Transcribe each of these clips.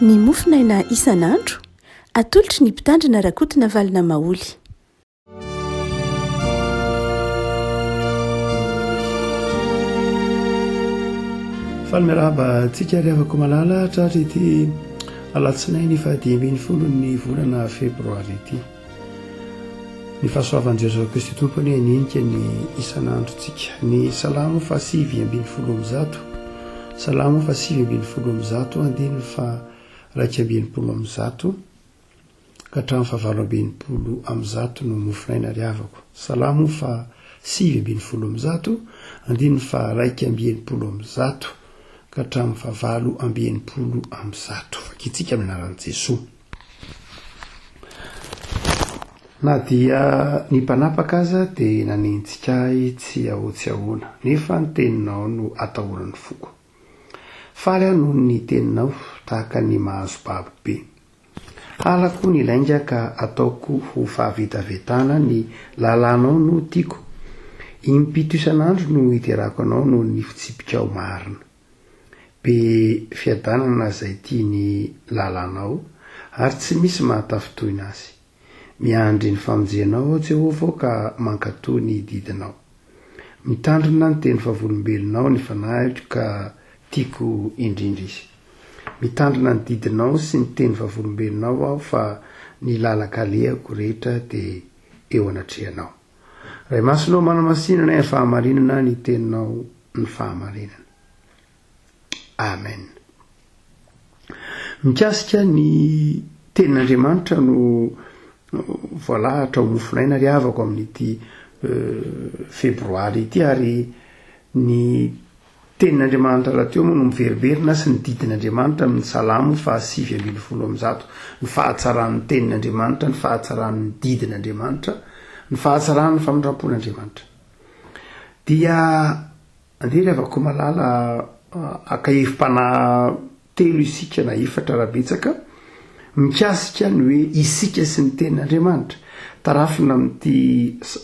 Ny mofonaina isan'andro, atolotry ny Mpitandrina Rakotonavalona Maholy. Faly miarahaba antsika ry havako malala hatratra ity alatsinainy faha-15 ny volana febroary ity. Ny fahasoavan'i Jesoa Kristy Tompo anie haninika ny isan'androntsika. Ny Salamo faha-119, Salamo faha-119 andininy faha-161 ka hatramin'ny faha-168 no mofonaina ry havako. Salamo faha-119 andininy faha-161 ka hatramin'ny faha-168. Vakintsika amin'ny anaran'i Jesoa. Na dia ny mpanapaka aza dia nanenjika ahy tsy ahoa-tsy ahoana, nefa ny teninao no atahoran'ny foko. Faly aho noho ny teninao, tahaka ny mahazo babo be. Halako ny lainga ka ataoko ho fahavetavetana, ny lalànao no tiako. Impito isan'andro no iderako anao noho ny fitsipikao marina. Be fiadanana izay tia ny lalanao, ary tsy misy mahatafintohina azy. Miandry ny famonjenao aho, Jehovah ô, ka mankatò ny didinao. Mitandrina ny teny vavolombelonao ny fanahiko, ka tiako indrindra izy. Mitandrina ny didinao sy ny teny vavolombelonao aho, fa ny lalan-kalehako rehetra dia eo anatrehanao. Ray Masina ô, manamasina anay amin'ny fahamarinana ny teninao ny fahamarinana. Amen. Mikasika ny tenin'Andriamanitra no voalahatra ho mofonaina ry havako amin'ity euh, febroary ity ary ny Tenin'Andriamanitra rahateo moa no miverimberina sy ny didin'Andriamanitra amin'ny Salamo faha 119, ny fahatsaran'ny tenin'Andriamanitra, ny fahatsaran'ny didin'Andriamanitra, ny fahatsaran'ny famindram-pon'Andriamanitra. Dia andeha ry havako malala haka hevi-panahy telo isika na efatra raha betsaka mikasika ny hoe isika sy ny tenin'Andriamanitra, tarafina amin'ity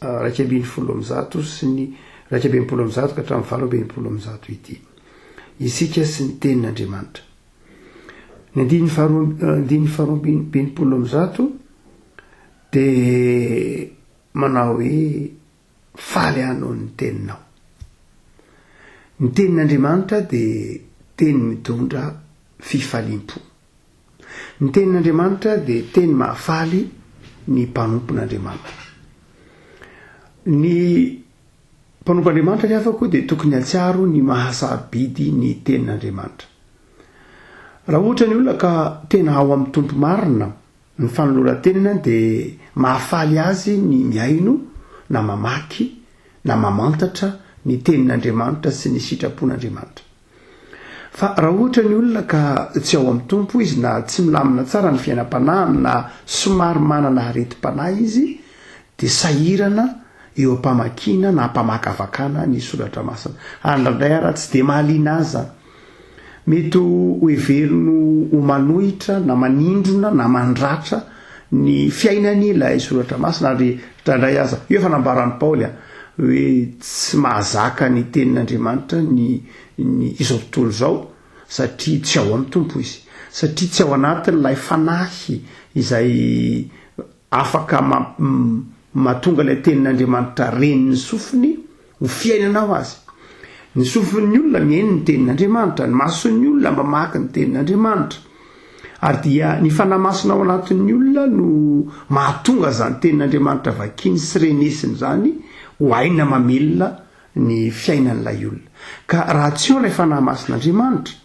111 sy ny 161 ka hatramin'ny 168 ity. Isika sy ny tenin'Andriamanitra. Ny andininy faharoa andininy faharoa amby 160 dia manao hoe Faly aho noho ny teninao. Ny tenin'Andriamanitra dia teny mitondra fifaliam-po. Ny tenin'Andriamanitra dia teny mahafaly ny mpanompon'Andriamanitra. Ny mpanompon'Andriamanitra ry hafa koa dia tokony hahatsiaro ny maha-sarobidy ny tenin'Andriamanitra. Raha ohatra ny olona ka tena ao amin'ny Tompo marina, Ny fanoloran-tenany dia mahafaly azy ny mihaino na mamaky na mamantatra ny Tenin'Andriamanitra sy ny sitrapon'Andriamanitra. Fa raha ohatra ny olona ka tsy ao amin'ny Tompo izy na tsy milamina tsara ny fiainam-panahiny na somary manana aretim-panahy izy dia sahirana eo am-pamakiana na am-pamakafakana ny Soratra Masina. Ary indraindray ara tsy dia mahaliana azy izany. Mety ho heveriny ho manohitra na manindrona na mandratra ny fiainany ilay soratra masina ary indraindray aza, io efa nambaran'i Paoly an, hoe tsy mahazaka ny tenin'Andriamanitra ny ny izao tontolo izao satria tsy ao amin'ny Tompo izy, satria tsy ao anatin'ilay fanahy izay afaka mahatonga ilay tenin'Andriamanitra ren'ny sofiny ho fiainana ho azy. Ny sofin'ny olona mihaino ny tenin'Andriamanitra, ny mason'ny olona mamaky ny tenin'Andriamanitra. Ary dia ny Fanahy Masina ao anatin'ny olona no mahatonga izany tenin'Andriamanitra vakiny sy renesiny izany ho aina mamelona ny fiainan'ilay olona. Ka raha tsy eo ilay Fanahy Masin'Andriamanitra,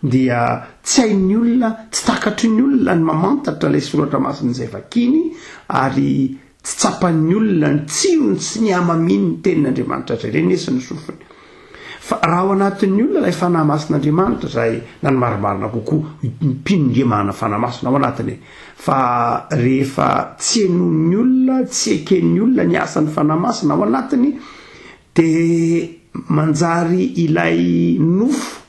dia tsy hain'ny olona, tsy takatry ny olona ny mamantatra ilay soratra masina izay vakiny ary tsy tsapan'ny olona ny tsirony sy ny hamaminy ny tenin'Andriamanitra izay renesiny ny sofiny. Fa raha ao anatin'ny olona ilay fanahy masin'Andriamanitra izay na ny marimarina kokoa, ny mpino nge manana fanahy masina ao anatiny e, fa rehefa tsy henoin'ny olona, tsy eken'ny olona ny asan'ny fanahy masina ao anatiny dia manjary ilay nofo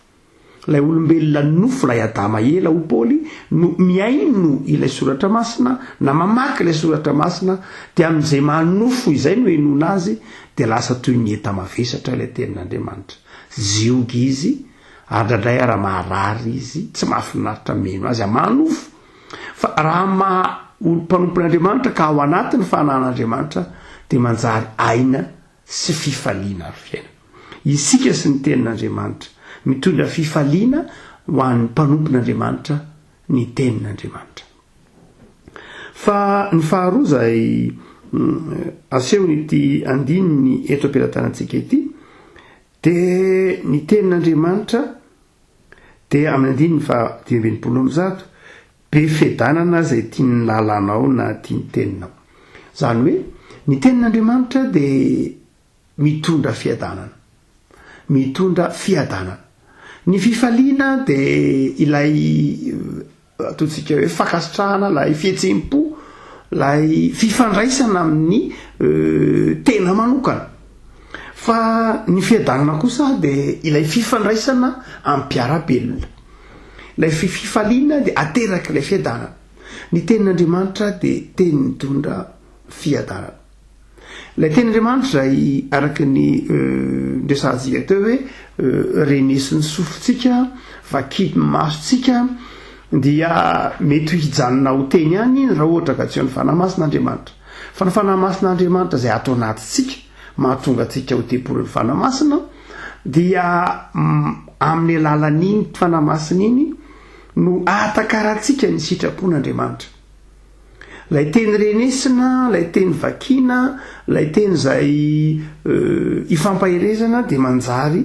Ilay olombelona nofo, ilay Adama ela, hoy Paoly, no mihaino ilay Soratra Masina, na mamaky ilay Soratra Masina, dia amin'izay maha nofo izay no henoina azy, dia lasa toy ny enta-mavesatra ilay Tenin'Andriamanitra. Zioga izy, Ary indraindray ara maharary izy, tsy mahafinaritra mino azy, amanofo. Fa raha maha olo-mpanompon'Andriamanitra ka ao anatin'ny fanahin'Andriamanitra dia manjary aina sy fifaliana ary fiainana. Isika sy ny Tenin'Andriamanitra. Mitondra fifaliana ho an'ny mpanompon'Andriamanitra ny Tenin'Andriamanitra. Fa ny faharoa izay asehon'ity andininy eto am-pelatanantsika ity dia ny Tenin'Andriamanitra dia amin'ny andininy faha 165, be fiadanana izay tian'ny lalanao na tian'ny teninao. Izany hoe ny Tenin'Andriamanitra dia mitondra fiadanana. Mitondra fiadanana. Ny fifaliana dia ilay ataontsika hoe fankasitrahana, ilay fihetseham-po, ilay fifandraisana amin'ny tena manokana. Fa ny fiadanana kosa dia ilay fifandraisana amin'ny mpiara-belona. Ilay fifaliana dia aterak'ilay fiadanana. Ny tenin'Andriamanitra dia teny mitondra fiadanana. Ilay tenin'Andriamanitra izay araka ny niresahantsika teo hoe renesin'ny sofintsika, vakin'ny masontsika dia mety ho hijanona ho teny ihany iny raha ohatra ka tsy eo ny Fanahy Masin'Andriamanitra. Fa ny Fanahy Masin'Andriamanitra izay ato anatintsika, mahatonga antsika ho tempolin'ny Fanahy Masina, dia amin'ny alalan'iny Fanahy Masina iny no ahatakarantsika ny sitrapon'Andriamanitra. Ilay teny renesina, ilay teny vakiana, ilay teny izay ifampaherezana dia manjary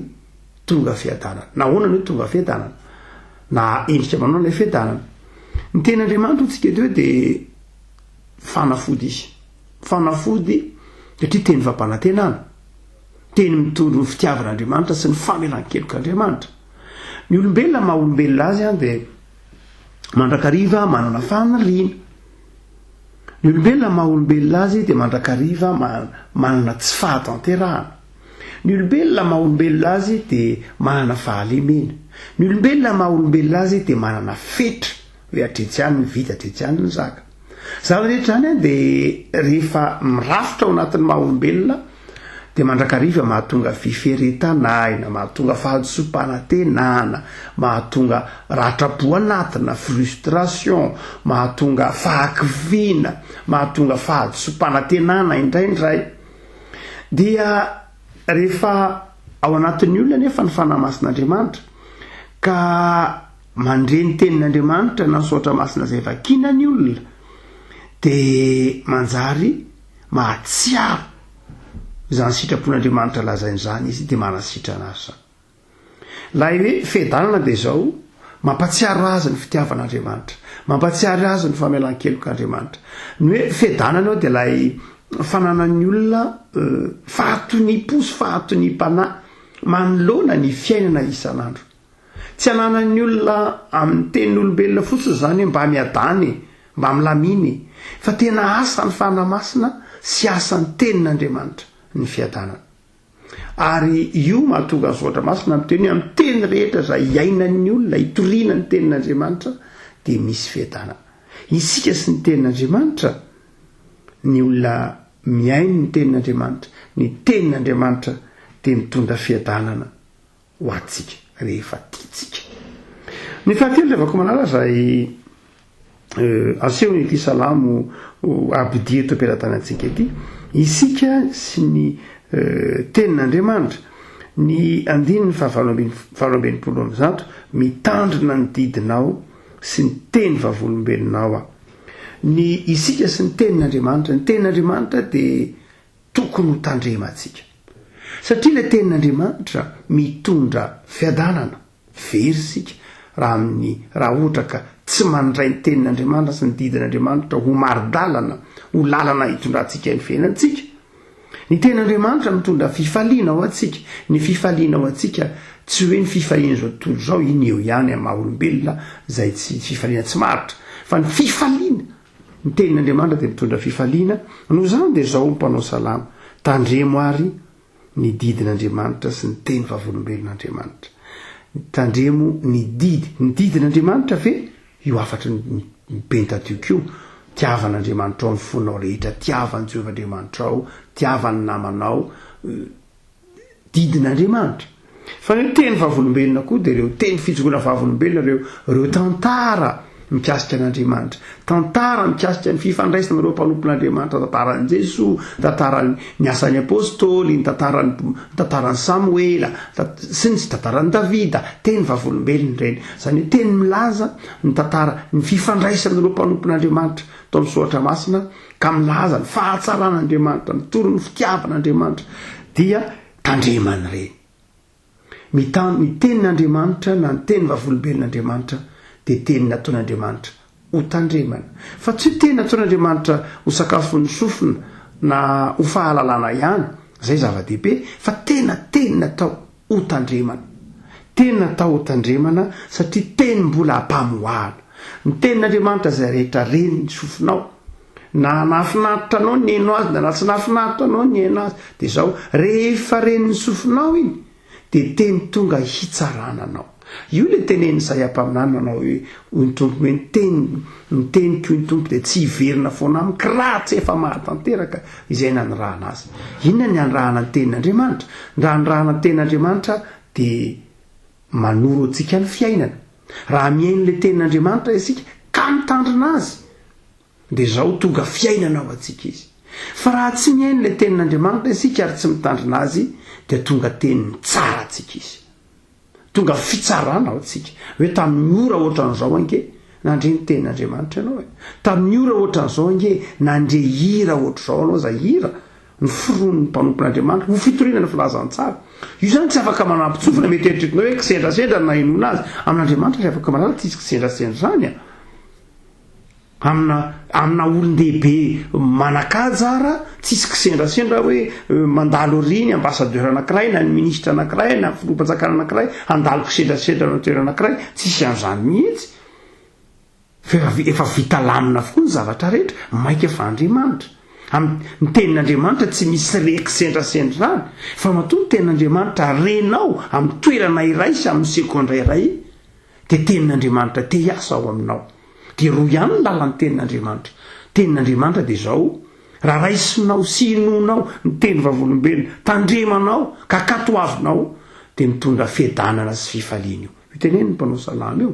tonga fiadanana. Nahoana no hoe tonga fiadanana? Na endrika manao ilay fiadanana. Ny tenin'Andriamanitra hoy tsika eto hoe dia fanafody izy. Fanafody satria teny fampanantenana. Teny mitondro ny fitiavan'Andriamanitra sy ny famelan-kelok'Andriamanitra. Ny olombelona maha olombelona azy dia mandrakariva manana faniriana. Ny olombelona maha olombelona azy dia mandrakariva manana tsy fahatanterahana. Ny olombelona maha olombelona azy dia manana fahalemena. Ny olombelona maha olombelona azy dia manana fetra hoe hatretsy any ny vita, hatretsy any ny zaka. Izany rehetra izany dia rehefa mirafitra ao anatin'ny maha olombelona dia mandrakariva mahatonga fiferetan'aina, mahatonga fahadisoam-panantenana, mahatonga ratram-po anatina, frustration, mahatonga fahakiviana, mahatonga fahadisoam-panantenana indraindray. Dia rehefa ao anatin'ny olona anefa ny Fanahy Masin'Andriamanitra ka mandre ny tenin'Andriamanitra na ny soratra masina izay vakiana ny olona dia manjary mahatsiaro izany sitrapon'Andriamanitra lazainy izany izy dia manasitrana azy izany. Ilay hoe fiadanana dia izao, mampatsiaro azy ny fitiavan'Andriamanitra, mampatsiaro azy ny famelan-kelok'Andriamanitra. Ny hoe fiadanana eo dia ilay fananan'ny olona fahatoniam-po sy fahatoniam-panahy manoloana ny fiainana isan'andro. Tsy ananan'ny olona amin'ny tenin'olombelona fotsiny izany hoe mba miadana e, mba milamina e, fa tena asan'ny Fanahy Masina sy asan'ny Tenin'Andriamanitra ny fiadanana. Ary io mahatonga ny Soratra Masina miteny hoe amin'ny teny rehetra izay iainan'ny olona, itoriana ny Tenin'Andriamanitra dia misy fiadanana. Isika sy ny Tenin'Andriamanitra, ny olona mihaino ny Tenin'Andriamanitra, ny Tenin'Andriamanitra dia mitondra fiadanana ho antsika rehefa tiantsika. Ny fahatelo ry havako malala izay asehony ity salamo abidia eto am-pelatanantsika ity, isika sy ny tenin'Andriamanitra, ny andininy fahavalo ambin'ny 168, mitandrina ny didinao sy ny teny vavolombelonao aho. Ny isika sy ny tenin'Andriamanitra, ny tenin'Andriamanitra dia Tokony ho tandremantsika. Satria ilay Tenin'Andriamanitra mitondra fiadanana. Very isika raha amin'ny raha ohatra ka tsy mandray ny Tenin'Andriamanitra sy ny didin'Andriamanitra ho mari-dalana, ho lalana hitondrantsika ny fiainantsika. Ny Tenin'Andriamanitra mitondra fifaliana ho antsika. Ny fifaliana ho antsika tsy hoe ny fifalian'izao tontolo izao, iny eo ihany amin'ny maha olombelona izay tsy fifaliana tsy maharitra, fa ny fifaliana Ny tenin'Andriamanitra dia mitondra fifaliana, noho izany dia izao mpanao salamo, Tandremo àry ny didin'Andriamanitra sy ny teny vavolombelon'Andriamanitra. Tandremo ny didy. Ny didin'Andriamanitra ve? Io hafatry ny Pentatioka io, Tiava an'Andriamanitrao amin'ny fonao rehetra, tiava an'i Jehovah Andriamanitrao, tiava ny namanao. Didin'Andriamanitra. Fa ny teny vavolombelona koa dia ireo teny fijoroana vavolombelona, ireo ireo tantara mikasika an'Andriamanitra, tantara mikasika ny fifandraisana ireo mpanompon'Andriamanitra, tantaran'i Jesoa, tantaran'ny ny asan'ny Apôstôly, ny tantaran'ny ny tantaran'i Samoela, sy ny tantaran'i Davida, teny vavolombelona ireny. Izany hoe teny milaza ny tantara, ny fifandraisan'ireo mpanompon'Andriamanitra tao amin'ny Soratra Masina ka milaza ny fahatsaran'Andriamanitra, mitory ny fitiavan'Andriamanitra, dia Tandremany ireny. Mitan ny tenin' Andriamanitra na ny teny vavolombelon' Andriamanitra dia teny nataon' Andriamanitra ho tandremana. Fa tsy hoe teny nataon' Andriamanitra ho sakafon'ny sofina na ho fahalalana ihany, izay zava-dehibe, fa tena teny natao ho tandremana. Teny natao ho tandremana satria teny mbola ampamoahana. Ny tenin' Andriamanitra izay rehetra ren'ny sofinao, Na nahafinaritra anao ny nihaino azy na tsy nahafinaritra anao ny nihaino azy dia izao, rehefa ren'ny sofinao iny dia teny tonga hitsarana anao. Io ilay tenenin'i Isaia mpaminany manao hoe, hoy ny Tompo hoe ny teny, ny teniko hoy ny Tompo dia tsy hiverina foana amiko raha tsy efa mahatanteraka izay nanirahana azy. Inona ny anirahana ny tenin'Andriamanitra? Ny raha anirahana ny tenin'Andriamanitra dia manoro antsika ny fiainana. Raha mihaino ilay tenin'Andriamanitra isika ka mitandrina azy Dia izao tonga fiainana ho antsika izy. Fa raha tsy mihaino ilay tenin'Andriamanitra isika ary tsy mitandrina azy dia tonga teny mitsara antsika izy. Tonga fitsarana ho antsika. Hoe tamin'ny ora ohatran'izao ange nandre ny tenin'Andriamanitra ianao e. Tamin'ny ora ohatran'izao ange nandre hira ohatr'izao ianao, izay hira noforonin'ny mpanompon'Andriamanitra ho fitoriana ny filazantsara. Io izany tsy afaka manampy-tsofina, mety eritreretinao hoe kisendrasendra no nahenoana azy. Amin'Andriamanitra tsy afaka manala, tsisy kisendrasendra izany a. Amina amina olon-dehibe manan-kaja ara, tsisy kisendrasendra hoe mandalo ery ny ambassadeur anankiray na ny ministra anankiray na ny filoham-panjakana anankiray handalo kisendrasendra amina toerana anankiray, tsisy an'izany mihitsy. Fa efa efa vita lamina avokoa ny zavatra rehetra, mainka fa Andriamanitra. Am ny tenin'Andriamanitra tsy misy re kisendrasendra izany, fa matoa ny tenin'Andriamanitra renao amin'ny toerana iray sy amin'ny segondra iray, Dia tenin'Andriamanitra te hiasa ao aminao. Dia roa ihany ny lalan'ny tenin'Andriamanitra. Tenin'Andriamanitra dia izao, raha raisinao sy inoanao ny teny vavolombelona, tandremanao ka ankatoavinao, dia mitondra fiadanana sy fifaliana io. Io tenenin'ny mpanao salamo io.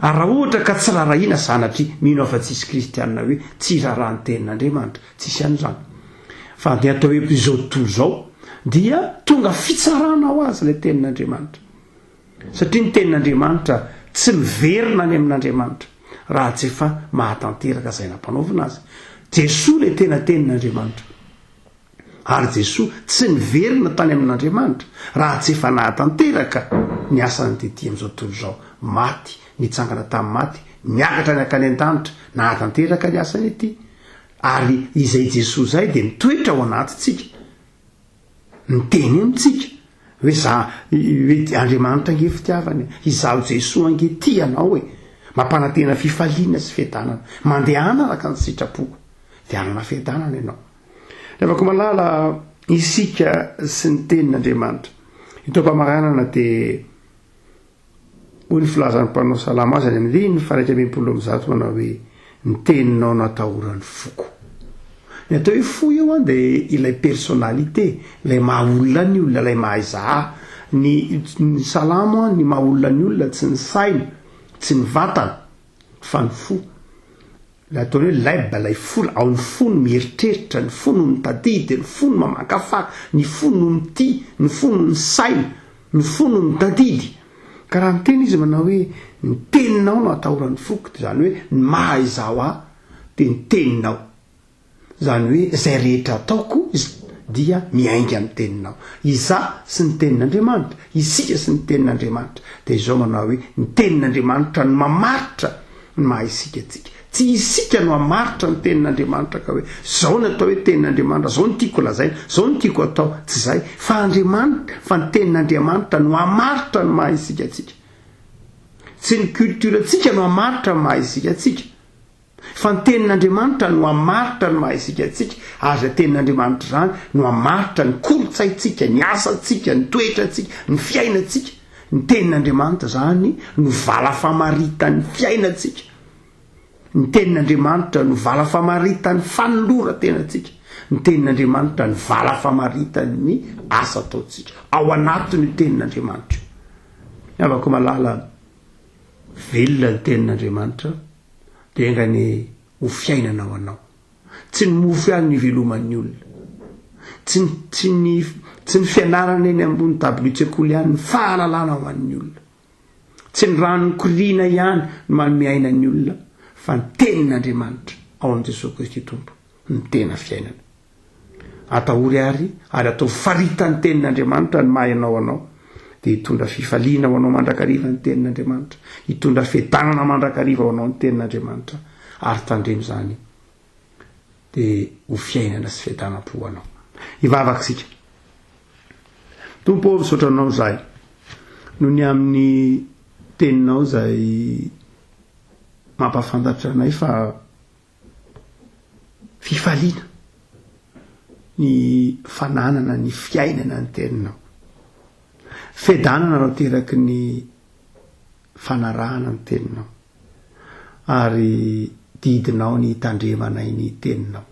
Ary raha ohatra ka tsy rarahina, sanatria, mino aho fa tsisy kristianina hoe tsy raharaha ny tenin'Andriamanitra. Tsisy an'izany. Fa dia atao hoe izao tontolo izao, dia tonga fitsarana ho azy ilay tenin'Andriamanitra. Satria ny tenin'Andriamanitra tsy miverina any amin'Andriamanitra raha tsy efa mahatanteraka izay nampanaovina azy. Jesoa ilay tena tenin'Andriamanitra. Ary Jesoa tsy niverina tany amin'Andriamanitra raha tsy efa nahatanteraka ny asany tety amin'izao tontolo izao. Maty, nitsangana tamin'ny maty, niakatra nankany an-danitra, nahatanteraka ny asany ety. Ary izay Jesoa izay dia mitoetra ao anatintsika. Miteny amintsika hoe za hoe Andriamanitra ange fitiavana e, izaho Jesoa ange tia anao e, mampanantena fifaliana sy fiadanana, mandehana araka ny sitrapoko dia hanana fiadanana ianao. Ry havako malala, isika sy ny tenin'Andriamanitra. Eto am-pamaranana dia Hoy ny filazan'ny mpanao salamo azy any amin'ny andininy faha-111 manao hoe, Ny teninao no atahoran'ny foko. Ny atao hoe fo eo an dia ilay personnalité, ilay maha olona ny olona, ilay maha izaha. Ny ny salamo an, ny maha olona ny olona tsy ny saina, tsy ny vatana, fa ny fo. Ilay ataony hoe leb, ilay fo, ao ny fo no mieritreritra, ny fo no mitadidy, ny fo no mamakafaka, ny fo no mitia, ny fo no misaina, ny fo no mitadidy. Ka raha miteny izy manao hoe ny teninao no atahoran'ny foko, dia izany hoe ny maha izaho ahy dia ny teninao. Izany hoe izay rehetra ataoko dia miainga amin'ny teninao. Izaho sy ny tenin'Andriamanitra, isika sy ny tenin'Andriamanitra. Dia izao manao hoe ny tenin'Andriamanitra no mamaritra ny maha isika antsika. Tsy isika no hamaritra ny tenin'Andriamanitra ka hoe izao ny atao hoe tenin'Andriamanitra, izao no tiako lazaina, izao no tiako atao. Tsy izay. Fa Andriamanitra, fa ny tenin'Andriamanitra no hamaritra ny maha isika antsika. Tsy ny culture-ntsika no hamaritra ny maha isika antsika. Fa ny Tenin'Andriamanitra no hamaritra ny maha isika antsika, ary izay Tenin'Andriamanitra izany no hamaritra ny kolontsaintsika, ny asantsika, ny toetrantsika, ny fiainantsika. Ny Tenin'Andriamanitra izany no vala famaritan'ny fiainantsika. Ny tenin'Andriamanitra no vala famaritan'ny fanoloran-tenantsika. Ny tenin'Andriamanitra no vala famaritan'ny asa ataontsika. Ao anatin'io tenin'Andriamanitra io. Ny havako malala, velona ny tenin'Andriamanitra, dia enga anie ho fiainana ho anao. Tsy ny mofo ihany no iveloman'ny olona. Tsy ny, tsy ny, tsy ny fianarana eny ambony dabilio-tsekoly ihany ny fahalalana ho an'ny olona. Tsy ny rano mikoriana ihany no manome aina ny olona fa ny tenin'Andriamanitra ao amin'i Jesoa Kristy Tompo no tena fiainana. Atahory àry ary ataovy faritan'ny tenin'Andriamanitra ny maha ianao anao dia hitondra fifaliana ho anao mandrakariva ny tenin'Andriamanitra, hitondra fiadanana mandrakariva ho anao ny tenin'Andriamanitra ary tandremo izany dia ho fiainana sy fiadanam-po ho anao. Hivavaka isika. Tompo ô, misaotra Anao izahay noho ny amin'ny Teninao izay mampahafantatra anay fa fifaliana ny fananana ny fiainana ny Teninao. Fiadanana no ateraky ny fanarahana ny Teninao. Ary didinao ny hitandremanay ny Teninao.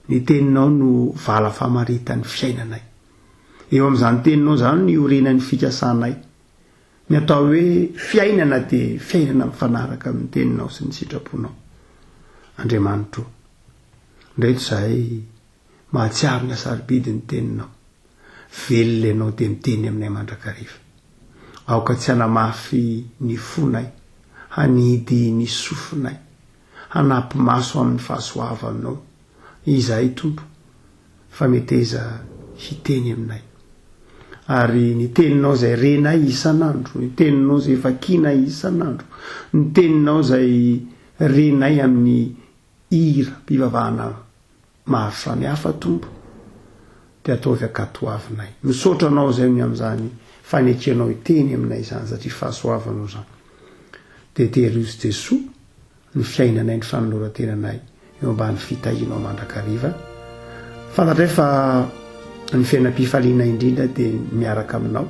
Ny teninao no vala famaritan'ny fiainanay. Eo amin'izany teninao izany no iorenan'ny fikasanay. Ny atao hoe fiainana dia fiainana mifanaraka amin'ny teninao sy ny sitraponao. Andriamanitro o, indreto izahay mahatsiaro ny hasarobidy ny teninao. Velona ianao dia miteny aminay mandrakariva. Aoka tsy hanamafy ny fonay, hanidy ny sofinay. Hanampy maso amin'ny fahasoavanao izahay Tompo fa meteza hiteny aminay. Ary ny teninao izay renay isan'andro, ny teninao izay vakinay isan'andro, ny teninao izay renay amin'ny hiram-pivavahana maro samihafa Tompo dia ataovy ankatoavinay. Misaotra Anao izay ny amin'izany fanekenao hiteny aminay izany satria fahasoavanao izany. Dia tehirizo Jesoa ny fiainanay ny fanoloran-tenanay eo ambany fitahianao mandrakariva. Fantatray fa ny fiainam-pifaliana indrindra dia miaraka aminao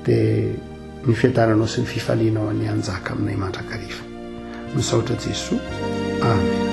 dia ny fiadananao sy ny fifalianao anie hanjaka aminay mandrakariva. Misaotra Jesoa. Amen.